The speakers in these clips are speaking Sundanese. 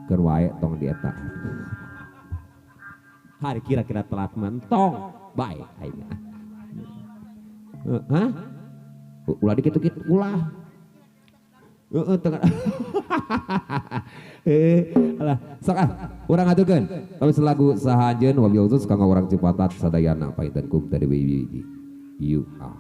Keun wae tong di eta. Hari kira-kira telat mentong bae aing. Hah? Ulah dikitu-kitu ulah. Heeh tengah. Alah sok ah urang aturkeun. Tapi selagu saha anjeun wabil khusus kanggo urang Cipatat sadayana painten kum tadi hiji. Yuk ah.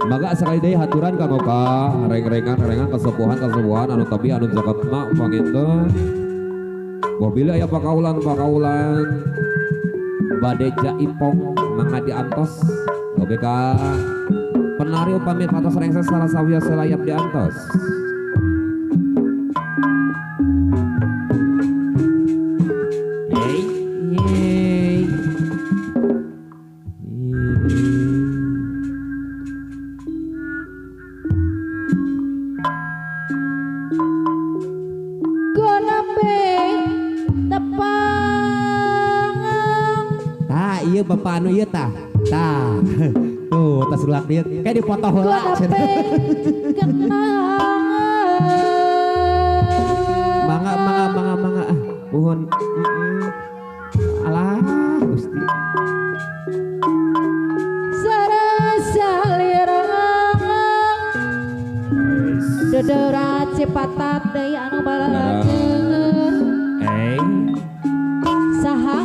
Maka sekali deui haturan kanggo ka reng-rengan kesepuhan anu tabi anu zakatna panginten. Mobil aya pakaulan bade jaipong mangga diantos. Oke ka penari upami patos rengses salah sawios selayap diantos. Hey, hey. Iya bapak anu ieu tah. Tah. Tuh tas ulak dieu kayak dipoto heula. Mangga mangga mangga mangga ah. Nuhun. Alah Gusti. Sarasa lirang. Dedeurat Cipatat deui anu balalakeun. Saha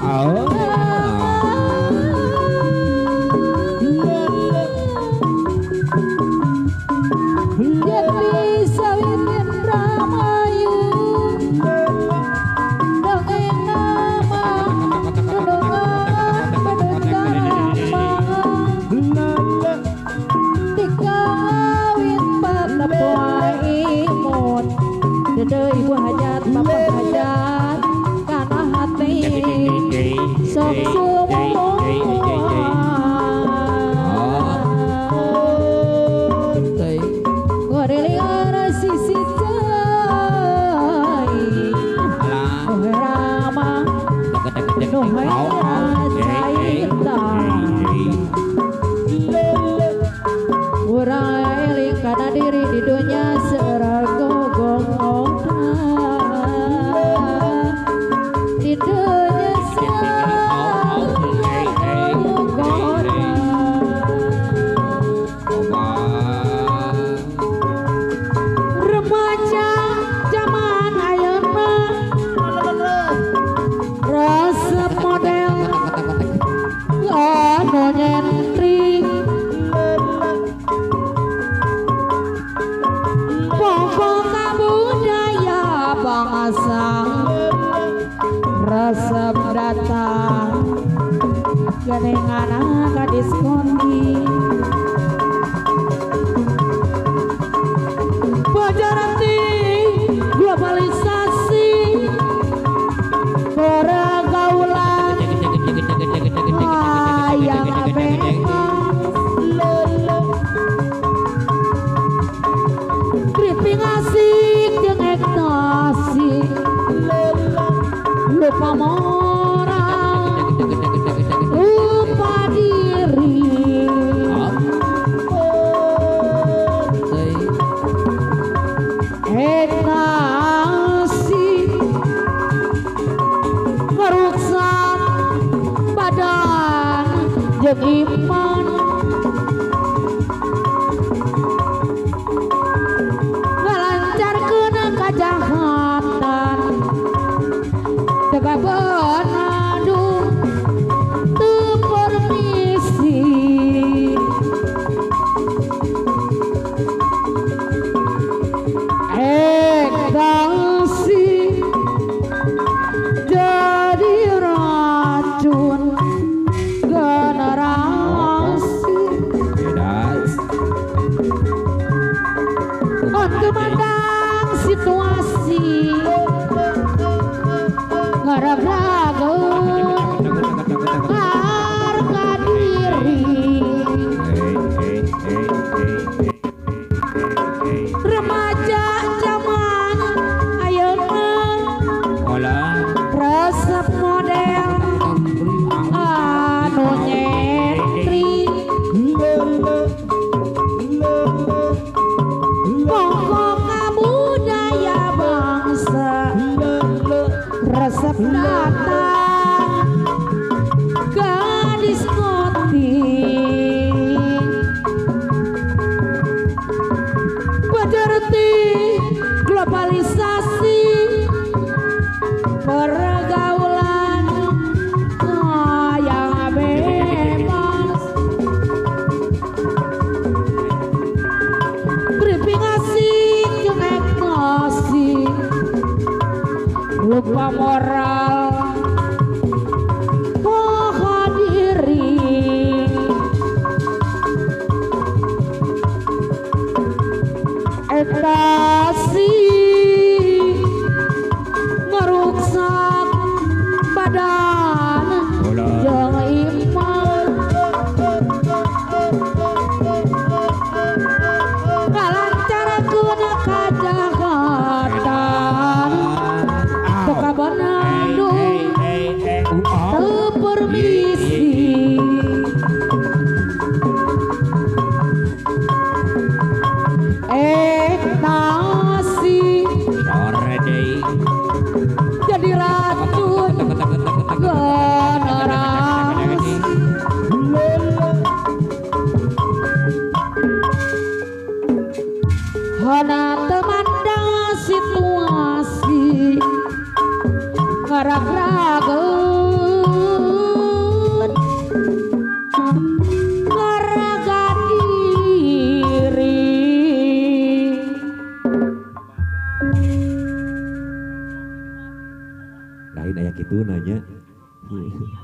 Oh. Sok semua Ngorelian sisi cai Rama Nuhaya Urang eling kana diri di dunya serago gongongna di dunya serago gongongna. Remaja zaman ayeuna resep model anu nyentrik budaya bangsa resep datang genengana ka diskotik bajarati globalisasi pergaulan hayang bebas tripping asik jeung ekstasi lupa moral lupa diri ekstasi ngeruksak badan jeung iman.